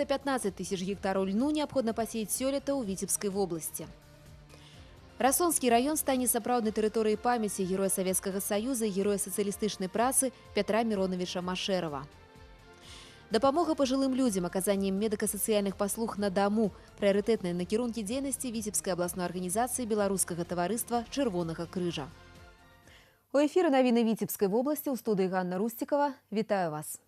за 15 тысяч гектараў льну неабходна пасеяць сёлета ў Віцебскай вобласці. Расонскі раён стане сапраўднай тэрыторыяй памяці героя Савецкага Саюза і героя сацыялістычнай працы Пятра Міронавіча Машэрава. Дапамога пажылым людзям, аказанне медыка-сацыяльных паслуг на даму – прыярытэтныя накірункі дзейнасці Віцебскай абласной арганізацыі Беларускага таварыства Чырвонага Крыжа. У эфіры навіны Віцебскай вобласці, ў студыі Ганна Русцікава. Вітаю вас.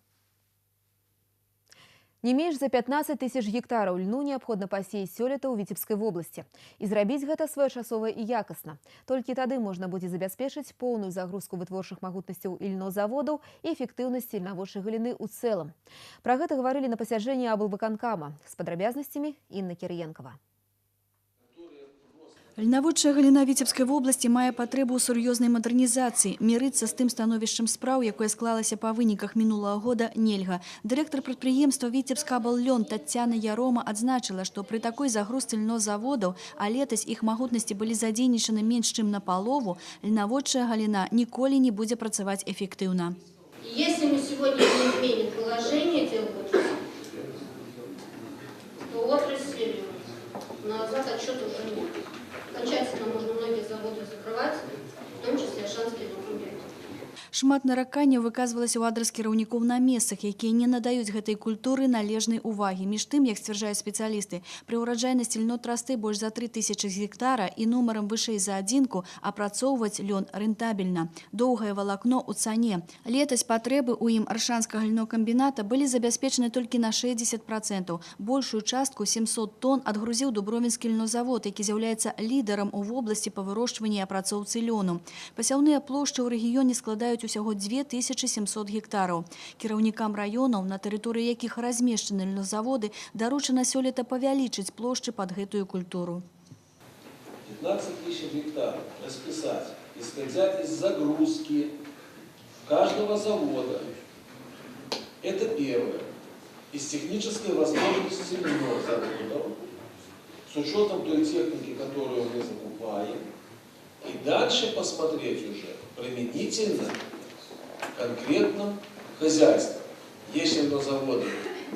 Не менш за 15 тысяч гектараў льну неабходна пасеяць сёлета ў Віцебскай вобласці. І зрабіць гэта своечасова і якасна. Толькі тады можна будзе забяспечыць поўную загрузку вытворчых магутнасцяў ільнозаводаў і эфектыўнасць ільнаводчай галіны ў цэлым. Пра гэта гаварылі на пасяджэнні аблвыканкама. З падрабязнасцямі Інна Кірыенкава. Льнаводчая галіна Віцебскай вобласці мае патрэбу ў сур'ёзнай мадэрнізацыі. Мірыцца з тым становішчам спраў, якое склалася па выніках мінулага года, нельга. Дырэктар прадпрыемства «Віцебскабллён» Таццяна Ярома адзначыла, што пры такой загрузцы льнозаводаў, а летась іх магутнасці былі задзейнічаны менш чым на палову, льнаводчая галіна ніколі не будзе працаваць эфектыўна. И если мы сегодня не изменим положение дел в отрасли, то отрасль, назад отсчета уже нет. Окончательно можно многие заводы закрывать, в том числе Оршанский льнокомбинат. Шмат нараканняў выказвалася ў адрас кіраўнікоў на месцах, якія не надаюць гэтай культуры належнай увагі. Між тым, як сцвярджаюць спецыялісты, пры ўраджайнасці льнотрасты больш за 3000 з гектара і нумарам вышэй за адзінку апрацоўваць лён рэнтабельна. Доўгае валакно ў цане. Летась патрэбы ў ім аршанскага льнокамбіната былі забяспечаны толькі на 60%. Большую частку, 700 тонн, адгрузіў Дубровінскі льнозавод, які з'яўляецца лідарам у вобласці па вырошчванні і апрацоўцы лёну. Пасяўныя плошчы ў рэгіёне складаюць усяго 2700 гектараў. Кіраўнікам раёнаў, на тэрыторыі якіх размешчаны льнозаводы, даручана сёлета павялічыць плошчы пад гэтую культуру. 15 тысяч гектаров расписать, исходя из загрузки каждого завода. Это первое. Из технической возможности заводов, с учетом той техники, которую мы закупаем, и дальше посмотреть уже применительно к конкретным хозяйствам. Если заводы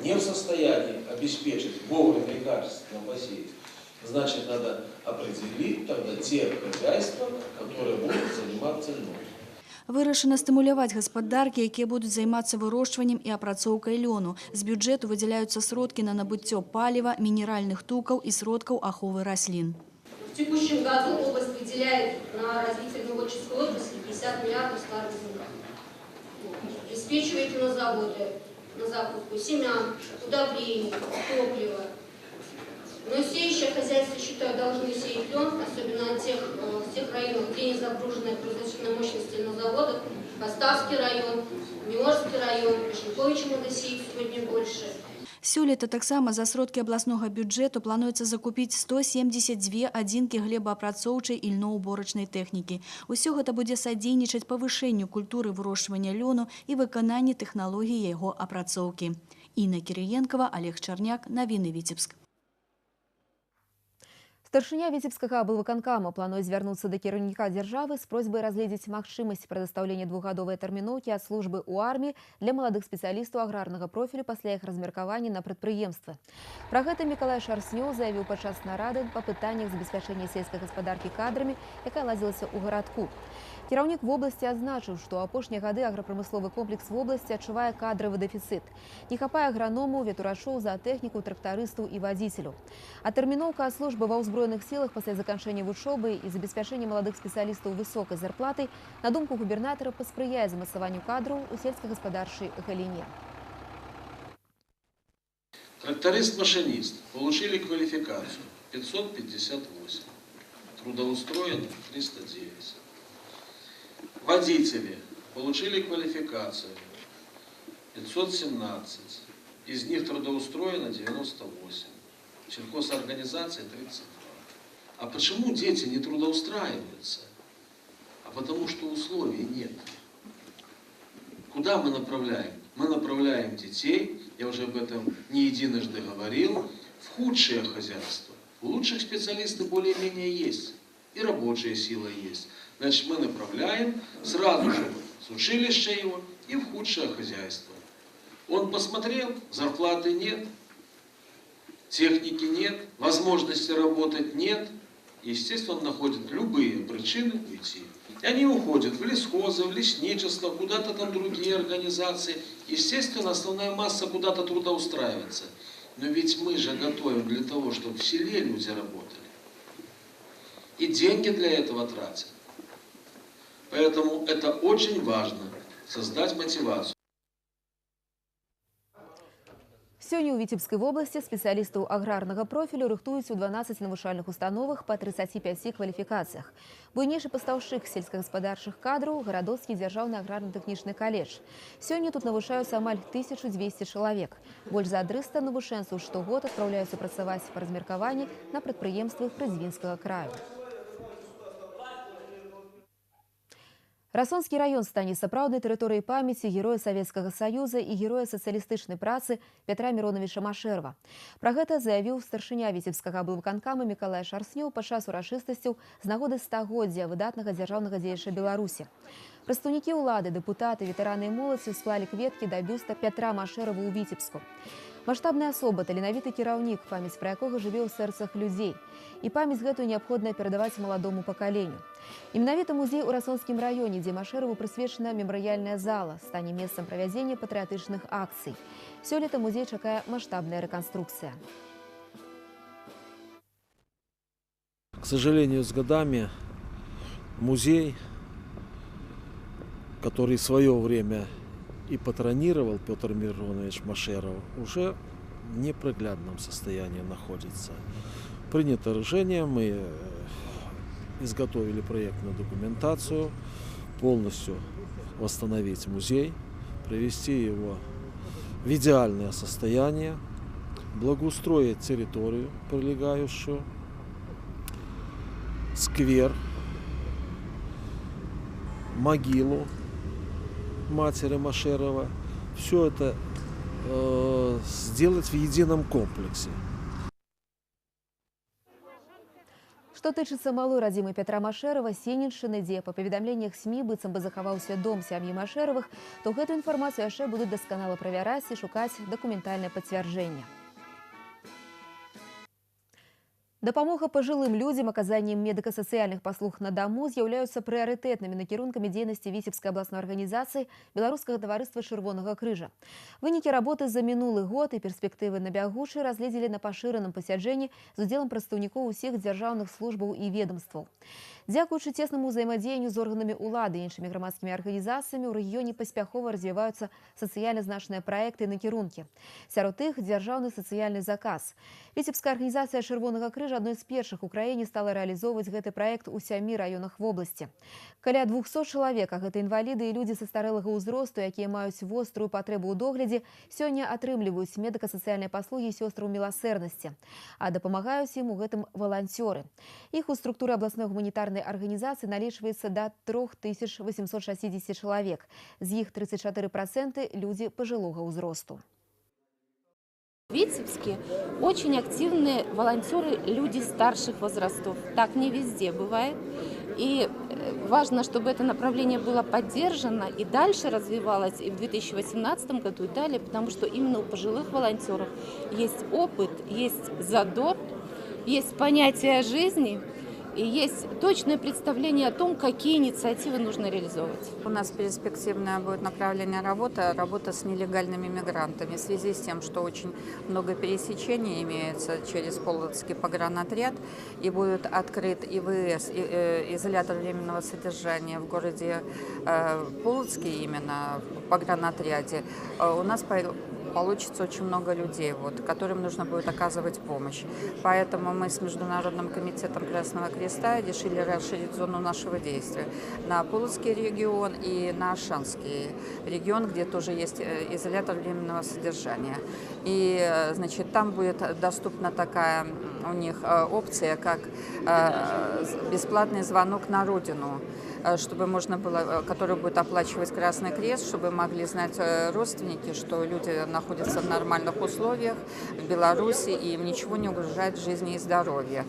не в состоянии обеспечить вовремя и качественно посеять, значит, надо определить тогда те хозяйства, которые будут заниматься льном. Вырашана стымуляваць гаспадаркі, якія будуць займацца вырошчваннем і апрацоўкай лёну. З бюджэту выдзяляюцца сродкі на набыццё паліва, мінеральных тукаў і сродкаў аховы раслін. В текущем году область выделяет на развитие льноводческой отрасли 50 миллиардов старых деньгах. Обеспечиваете на заводы, на закупку семян, удобрений, топлива. Но сеющее хозяйство, считаю, должны сеять лен, особенно в тех районах, где не загруженная производственная мощность льнозаводов. Поставский район, Миорский район, Бешенковичи надо сеять сегодня больше. Сёлета таксама за сродкі абласнога бюджэту плануецца закупіць 172 адзінкі глебаапрацоўчай і льноўборачнай тэхнікі. Усё гэта будзе садзейнічаць павышэнню культуры вырошчвання лёну і выкананні тэхналогіі яго апрацоўкі. Інна Кірыенкава, Алег Чарняк, навіны, Віцебск. Старшыня Віцебскага аблвыканкама плануе звярнуцца да кіраўніка дзяржавы з просьбай разгледзець магчымасць прадастаўлення двухгадовай тэрміноўкі ад службы ў арміі для маладых спецыялістаў аграрнага профілю пасля іх размеркавання на прадпрыемствы. Пра гэта Мікалай Шарснёў заявіў падчас нарады па пытаннях забеспячэння сельскай гаспадаркі кадрамі, якая ладзілася ў Гарадку. Кіраўнік вобласці адзначыў, што ў апошнія гады аграпрамысловы комплекс вобласці адчувае кадравы дэфіцыт. Не хапае аграномаў, ветурачоў, заатэхнікаў, трактарыстаў і вадзіцеляў. А тэрміноўка ад службы ва ўзброеных сілах пасля заканчэння вучобы і забеспячэння маладых спецыялістаў высокай зарплатай, на думку губернатара, паспрыяе замацаванню кадраў у сельскагаспадарчай галіне. Тракторист-машинист получили квалификацию 558, трудоустроен 309. Водители получили квалификацию 517, из них трудоустроено 98, сельхозорганизация 32. А почему дети не трудоустраиваются? А потому что условий нет. Куда мы направляем? Мы направляем детей, я уже об этом не единожды говорил, в худшее хозяйство. У лучших специалисты более-менее есть, и рабочая сила есть. Значит, мы направляем сразу же с училища его и в худшее хозяйство. Он посмотрел, зарплаты нет. Техники нет, возможности работать нет. Естественно, он находит любые причины уйти. И они уходят в лесхозы, в лесничество, куда-то там другие организации. Естественно, основная масса куда-то трудоустраивается. Но ведь мы же готовим для того, чтобы в селе люди работали. И деньги для этого тратят. Поэтому это очень важно, создать мотивацию. Сёння ў Віцебскай вобласці спецыялістаў аграрнага профілю рыхтуюць у 12 навучальных установах па 35 кваліфікацыях. Буйнейшы пастаўшчык сельскагаспадарчых кадраў – Гарадоцкі дзяржаўны аграрна-тэхнічны каледж. Сёння тут навучаюцца амаль 1200 чалавек. Больш за 300 навучэнцаў штогод адпраўляюцца працаваць па размеркаванні на прадпрыемствах Прыдзвінскага краю. Расонскі раён стане сапраўднай тэрыторыяй памяці героя Савецкага Саюза і героя сацыялістычнай працы Пятра Міронавіча Машэрава. Пра гэта заявіў старшыня Віцебскага аблвыканкама Мікалай Шарснёў падчас урачыстасцяў з нагоды стагоддзя выдатнага дзяржаўнага дзеяча Беларусі. Прадстаўнікі ўлады, дэпутаты, ветэраны і моладзь склалі кветкі да бюста Пятра Машэрава ў Віцебску. Маштабная асоба, таленавіты кіраўнік, памяць пра якога жыве ў сэрцах людзей. І памяць гэтую неабходна перадаваць маладому пакаленню. І менавіта музей у Расонскім раёне, дзе Машэраву прысвечана мемарыяльная зала, стане месцам правядзення патрыятычных акцый. Сёлета музей чакае маштабная рэканструкцыя. К сожалению, с годами музей, который в свое время и патронировал Петр Миронович Машеров, уже в неприглядном состоянии находится. Принято решение, мы изготовили проектную документацию, полностью восстановить музей, привести его в идеальное состояние, благоустроить территорию прилегающую, сквер, могилу матери Машерова. Все это сделать в едином комплексе. Што тычыцца малой радзімы Пятра Машэрава, Сеніншчыны, дзе па паведамленнях СМІ быццам бы захаваўся дом сям'і Машэравых, то гэтую інфармацыю яшчэ будуць дасканала правяраць і шукаць дакументальнае пацвярджэнне. Дапамога пажылым людзям, аказанне медыка-сацыяльных паслуг на даму з'яўляюцца прыярытэтнымі накірункамі дзейнасці Віцебскай абласной арганізацыі Беларускага таварыства Чырвонага Крыжа. Вынікі работы за мінулы год і перспектывы на бягучы разгледзелі на пашыраным пасяджэнні з удзелам прадстаўнікоў усіх дзяржаўных службаў і ведомстваў. Дзякуючы цеснаму ўзаемадзеянню з органамі ўлады і іншымі грамадскімі арганізацыямі ў рэгіёне паспяхова развіваюцца сацыяльна значныя праекты і накірункі. Сярод іх дзяржаўны сацыяльны заказ. Віцебская арганізацыя Чырвонага Крыжа адной з першых у краіне стала рэалізоўваць гэты праект у 7 раёнах вобласці. Каля 200 чалавек, а гэта інваліды і людзі састарэлага ўзросту, якія маюць вострую патрэбу ў доглядзе, сёння атрымліваюць медыка-сацыяльныя паслугі сёстраў міласэрнасці. А дапамагаюць ім у гэтым валанцёры. Іх у структуры абласной гуманітарнай арганізацыі налічваецца да 3860 чалавек. З іх 34% людзі пажылога ўзросту. В Витебске очень активные волонтеры, люди старших возрастов. Так не везде бывает. И важно, чтобы это направление было поддержано и дальше развивалось и в 2018 году, и далее, потому что именно у пожилых волонтеров есть опыт, есть задор, есть понятие о жизни и есть точное представление о том, какие инициативы нужно реализовывать. У нас перспективное будет направление работы, работа с нелегальными мигрантами. В связи с тем, что очень много пересечений имеется через Полоцкий погранотряд, и будет открыт ИВС, изолятор временного содержания в городе Полоцке, именно в погранотряде, у нас получится очень много людей, вот, которым нужно будет оказывать помощь. Поэтому мы с Международным комитетом Красного Креста решили расширить зону нашего действия на Полоцкий регион и на Оршанский регион, где тоже есть изолятор временного содержания. И, значит, там будет доступна такая у них опция, как бесплатный звонок на родину, чтобы можно было, который будет оплачивать Красный Крест, чтобы могли знать родственники, что люди находятся в нормальных условиях в Беларуси и им ничего не угрожает жизни и здоровью.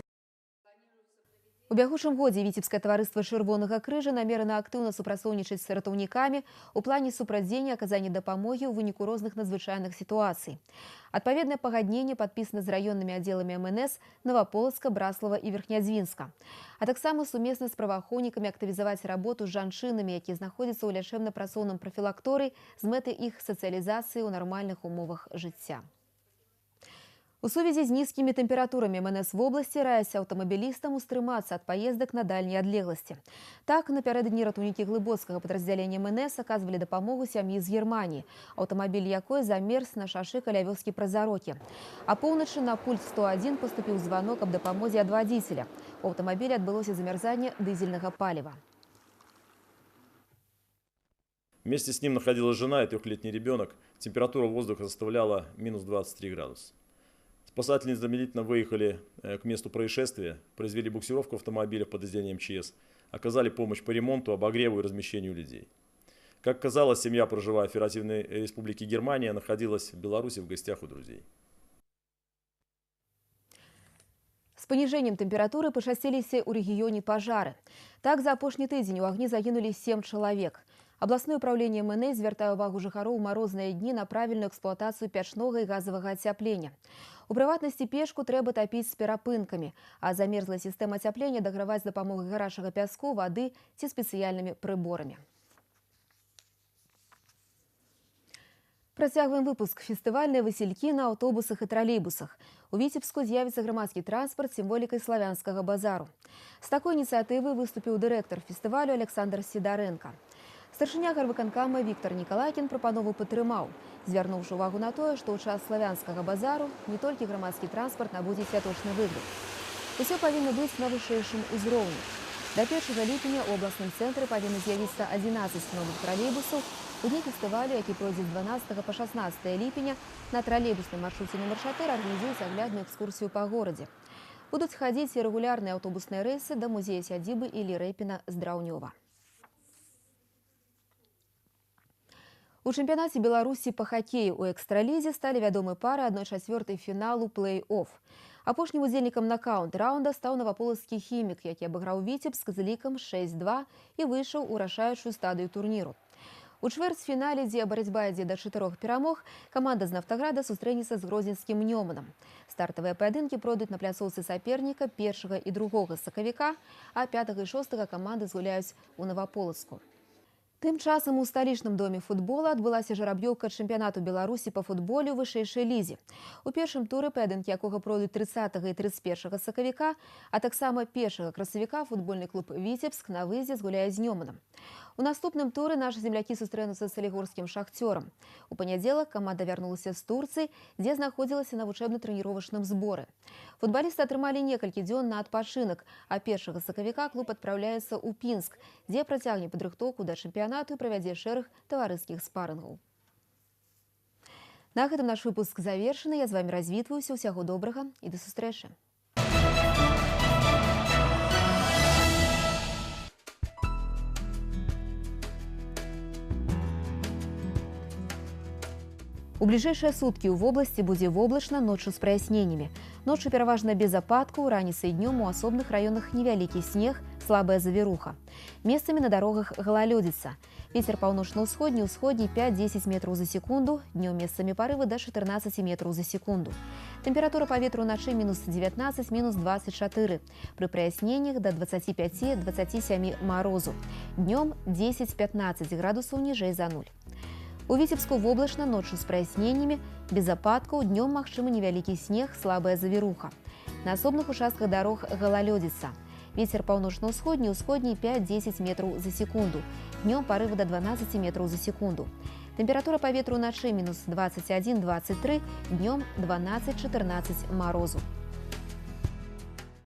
У бягучым годзе Віцебскае таварыства Чырвонага Крыжа намерана актыўна супрацоўнічаць з ратаўнікамі ў плане супрацьдзеяння аказання дапамогі ў выніку розных надзвычайных сітуацый. Адпаведнае пагадненне падпісана з раённымі аддзеламі МНС Наваполацка, Браслава і Верхнядзвінска. А таксама сумесна з праваахоўнікамі актывізаваць работу з жанчынамі, якія знаходзяцца ў лячэбна-працоўным прафілакторыі з мэтай іх сацыялізацыі ў нармальных умовах жыцця. У сувязі з нізкімі тэмпературамі МНС вобласці раяць аўтамабілістам устрымацца ад паездак на дальнія адлегласці. Так, напярэдадні ратаўнікі Глыбоцкага падраздзялення МНС аказвалі дапамогу сям'і з Германіі, аўтамабіль якой замерз на шашы каля вёскі Празарокі. А поўначы на пульт 101 паступіў званок аб дапамозе ад вадзіцеля. У аўтамабілі адбылося замярзанне дызельнага паліва. Вместе с ним находилась жена и трехлетний ребенок. Температура воздуха составляла минус 23 градуса. Спасатели незамедлительно выехали к месту происшествия, произвели буксировку автомобиля в подразделении МЧС, оказали помощь по ремонту, обогреву и размещению людей. Как оказалось, семья, проживая в Федеративной Республике Германия, находилась в Беларуси в гостях у друзей. З паніжэннем тэмпературы пачасціліся ў рэгіёне пажары. Так, за апошні тыдзень у агні загінулі 7 чалавек. Абласное ўпраўленне МНС звяртае ўвагу жыхароў у марозныя дні на правільную эксплуатацыю пячнога і газавага ацяплення. У прыватнасці печку трэба тапіць з перапынкамі, а замерзлая сістэма ацяплення даграваць з дапамогай гарачага пяску, вады ці спецыяльнымі прыборамі. Працягваем выпуск. Фестывальныя васількі на аўтобусах і тралейбусах. У Віцебску з'явіцца грамадскі транспарт з сімволікай славянскага базару. З такой ініцыятывы выступіў дырэктар фестывалю Александр Сідарэнка. Старшыня гарвыканкама Віктор Нікалайкін прапанову падтрымаў, звярнуўшы ўвагу на тое, што ў час славянскага базару не толькі грамадскі транспарт набудзе святочны выгляд. Усё павінна быць на вышэйшым узроўні. Да 1 ліпеня ў абласным цэнтры павінны з'явіцца 11 новых тралейбусаў. У дні фестывалю, які пройдзе з 12 па 16 ліпеня, на тралейбусным маршруце нумар 4 арганізуюць аглядную экскурсію па горадзе. Будуць хадзіць і рэгулярныя аўтобусныя рэйсы да музея сядзібы Іллі Рэпіна з Драўнёва. У чэмпіянаце Беларусі па хакеі ў экстралізе сталі вядомы пары 1/4 фіналу плэй-офф. Апошнім удзельнікам нокаут-раунда стаў наваполацкі «Хімік», які абыграў Віцебск з лікам 6-2 і выйшаў у рашаючую стадыю турніру. У чвэрцьфінале, дзе барацьба ідзе да 4 перамог, каманда з Нафтаграда сустрэнецца з гродзенскім «Нёманам». Стартавыя паядынкі пройдуць на пляцоўцы саперніка 1 і 2 сакавіка, а 5 і 6 каманды згуляюць у Наваполацку. Тым часам у сталічным доме футбола адбылася жараб'ёўка чэмпіянату Беларусі па футболе ў вышэйшай лізе. У першым туры, паядынкі якога пройдуць 30 і 31 сакавіка, а таксама 1 красавіка футбольны клуб «Віцебск» на выездзе згуляе з «Нёманам». У наступным туры нашы землякі сустрэнуцца з салігорскім «Шахцёрам». У панядзелак каманда вярнулася з Турцыі, дзе знаходзілася на вучэбна-трэніровачным зборы. Футбалісты атрымалі некалькі дзён на адпачынак, а 1 сакавіка клуб адпраўляецца ў Пінск, дзе працягне падрыхтоўку да чэмпіянату і правядзе шэраг таварыскіх спарынгаў. На гэтым наш выпуск завершаны. Я з вамі развітваюся. Усяго добрага і да сустрэчы. У бліжэйшыя суткі ў вобласці будзе воблачна, ноччу з праясненнямі. Ноччу пераважна без ападкаў, раніцай і днём у асобных раёнах невялікі снег, слабая завіруха. Месцамі на дарогах галалёдзіца. Вецер паўночна-ўсходні, усходні 5-10 метраў за секунду, днём месцамі парывы да 14 метраў за секунду. Тэмпература паветра ўначы минус 19, минус 24. Пры праясненнях да 25-27 марозу. Днём 10-15 градусаў ніжэй за нуль. У Віцебску воблачна, ноччу з праясненнямі, без ападкаў, днём магчымы невялікі снег, слабая завіруха. На асобных участках дарог галалёдзіца. Вецер паўночна-ўсходні, усходні 5-10 метраў за секунду. Днём парывы да 12 метраў за секунду. Тэмпература паветра ўначы минус 21-23, днём 12-14 марозу.